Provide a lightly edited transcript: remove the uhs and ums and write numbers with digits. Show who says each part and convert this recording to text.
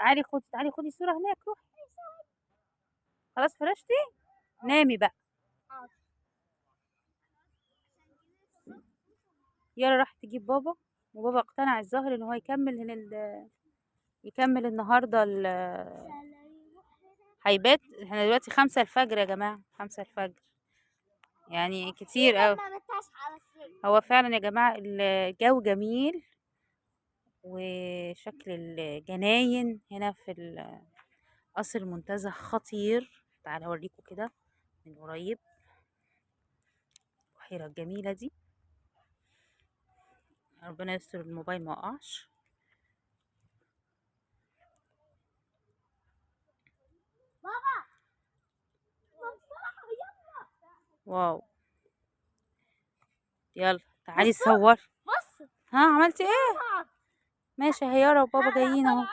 Speaker 1: تعالي خدي، تعالي خدي صورة هناك، روحي. خلاص فرشتي؟ نامي بقى. يارا راح تجيب بابا، وبابا اقتنع الظاهر ان هو يكمل هنا يكمل النهارده هيبات. احنا دلوقتي 5 الفجر يا جماعة، 5 الفجر يعني كتير قوي. هو فعلا يا جماعة الجو جميل، وشكل الجناين هنا في قصر المنتزه خطير. تعالوا اوريكم كده من قريب البحيرة الجميلة دي. ربنا يستر الموبايل ما وقعش.
Speaker 2: بابا
Speaker 1: واو، يلا تعالي صوري.
Speaker 2: بص
Speaker 1: ها عملتي ايه؟ ماشي يا يارا وبابا جايين اهو.